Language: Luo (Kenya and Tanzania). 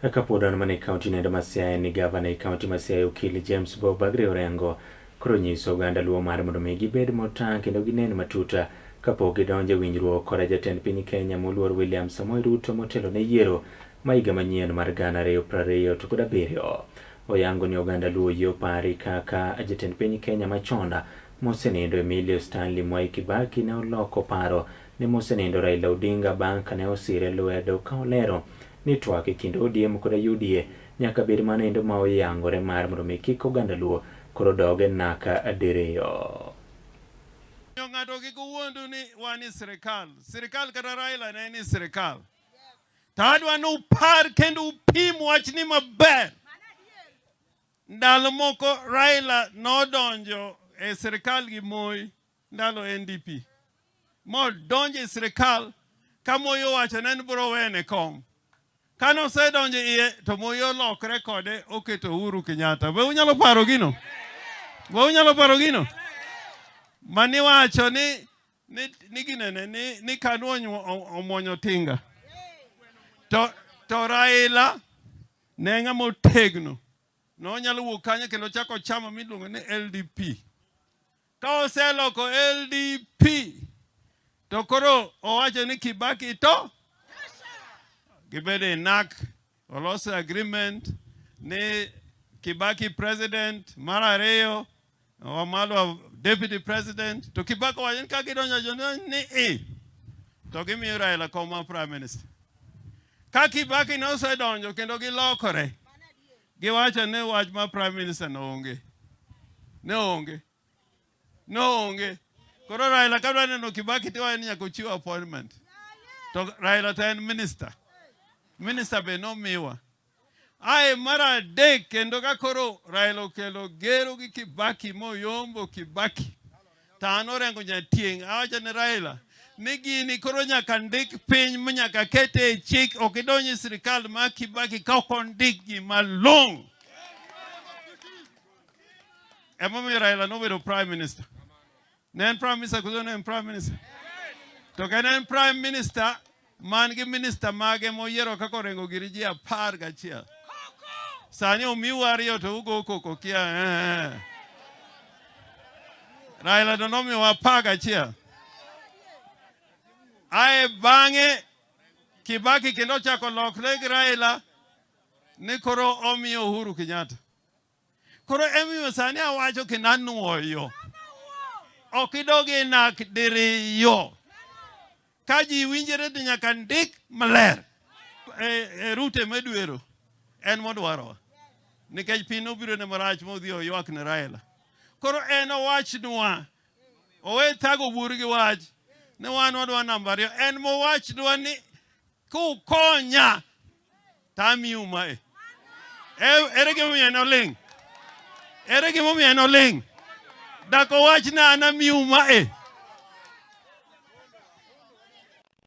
Kapod wan mana e kaunti noendo ma Siaya ni gavana e kaunti ma Siaya Okil James Bob Aggrey Orengo koro nyiso oganda Luo mar mondo mi gibed motang' kendo ginen matut kapok gidonjo e winjruok koda jatend piny Kenya moluor William Samoei Ruto motelo ne yiero ma higa manyien mar 2027. Oyango ni oganda Luo oyie opari kaka jatend piny Kenya machon mosenindo Emilio Stanley Mwai Kibaki ne oloko paro ne mosenindo Raila Odinga bang' kane osire lwedo ka olero ni twak e kind ODM koda UDA nyaka bed mano endo ma oyangore mar mondo mi kik oganda Luo koro dog e naka diriyo. Omiyo ng'ato kik wuondu ni wan e sirikal. Sirikal kata Raila ne ni sirikal. To adwa ni upar kendo upim wachni maber. Ndalo moko Raila nodonjo e sirikal gi Moi ndalo NDP. Modonjo e sirikal ka Moi owacho ne en biro wene kom. Kane osedonjo iye to Moi olokre kode oketo Uhuru Kenyatta. Be unyalo paro gino? Be unyalo paro gino? Mani wacho ni ni ni ginene ni ni Kanu omwonyo tinga. To Raila ne ng'ama otegno. Nonyalo wuok kanyo kendo chako chama miluongo ni LDP. Ka oseloko LDP to koro owacho ni Kibaki to gibedo e NAC oloso agreement ni Kibaki president mar ariyo Wamalwa deputy president to Kibaki owacho ni ka gidonjo jo ni i to gimiyo Raila kom mar prime minister. Ka Kibaki ne osedonjo kendo gilokore giwacho ni wach mar prime minister no onge. Ne onge. Ne onge. Koro Raila ka dwa neno Kibaki tiwacho ni nyaka ochiw appointment. To Raila to en minister. Minister be nomiwa. Ae mar adek kendo ka koro Raila okelo gero gi Kibaki moyombo Kibaki to an Orengo Nyatieng' awacho ne Raila ni gini koro nyaka ndik piny nyaka kete e chik ok idonj e sirikal mar Kibaki ka ok ondik gima long'o. Emomiyo Raila nobedo prime minister. Ne en prime minister koso ne en prime minister? To ka ne en prime minister man gi minister mage moyiero kaka Orengo giri ji 11. Sani omiu ariyo to ugo koko kia. Eh. Raila to nomiyowa 11. Ae bang'e Kibaki kendo ochako lokre gi Raila ni koro omiyo Uhuru Kenyatta. Koro emomiyo sani awacho kendo anuoyo. Ok idog e nak diriyo. Ka ji winjore to nyaka ndik maler. E rute medwero en modwarowa. Nikech piny nobiro ne marach modhi oywak ne Raila. Koro en owachnwa owe thago bur gi wach ni wan wadwa namba ariyo. En mowachnwa ni kukonya to amiu mae. Ere gimomiyo en oling'? Ere gimomiyo en oling'? Dak owach ni an amiu mae.